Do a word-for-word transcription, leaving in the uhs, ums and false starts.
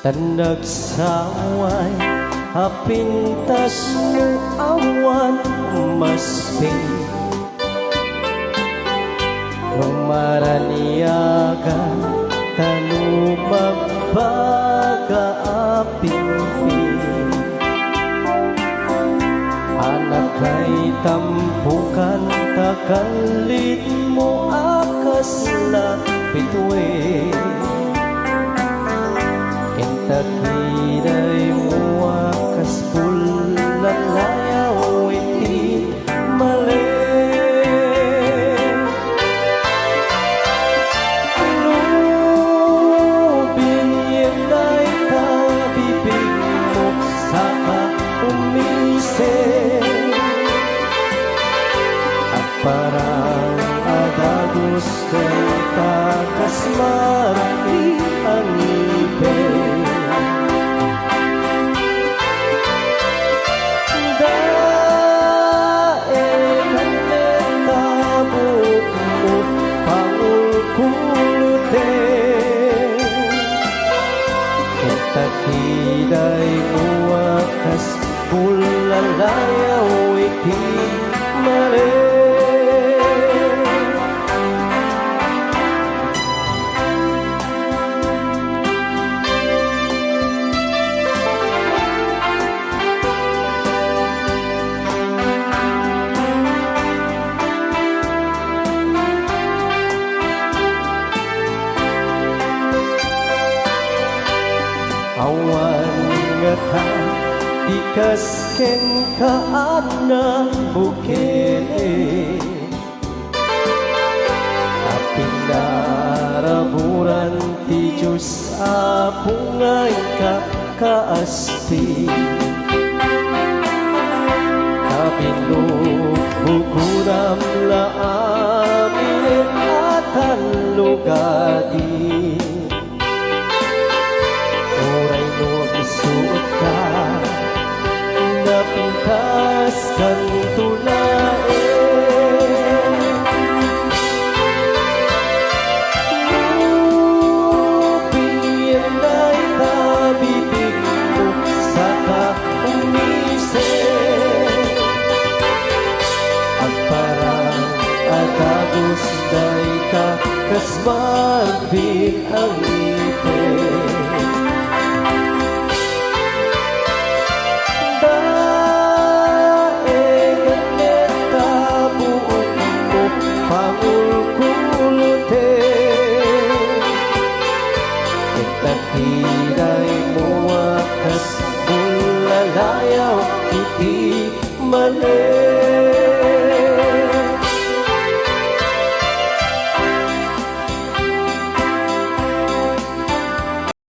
Tan nagsaway a pintas no awan maspin. No maraniagan ta no magbaga a pimpin. Anakay tampukan ta kalitmo a kasla bituin. Ken ta kidaymo a kas bullalayaw iti malem. Lubingem dayta bibigmo saka umisem. Agparang a dagus dayta kas marpi a ngipem. Daegan dayta buokmo pangulkulotem. Ket ta kidaymo a kas bullalayaw iti malem. Awan ngata ti kas kenka a nabukelen. A pinaraburan ti Dios a bungay ka kaasti. Kabinugbuguram la amin a tanlugadi. Uray no agsuotka, napintas kanto laeng. Lubingem dayta bibigmo saka umisem. Agparang a dagus dayta kas marpi a ngipem. Daegan dayta buokmo pangulkulotem. Ket ta kidaymo a kas bullalayaw iti malem.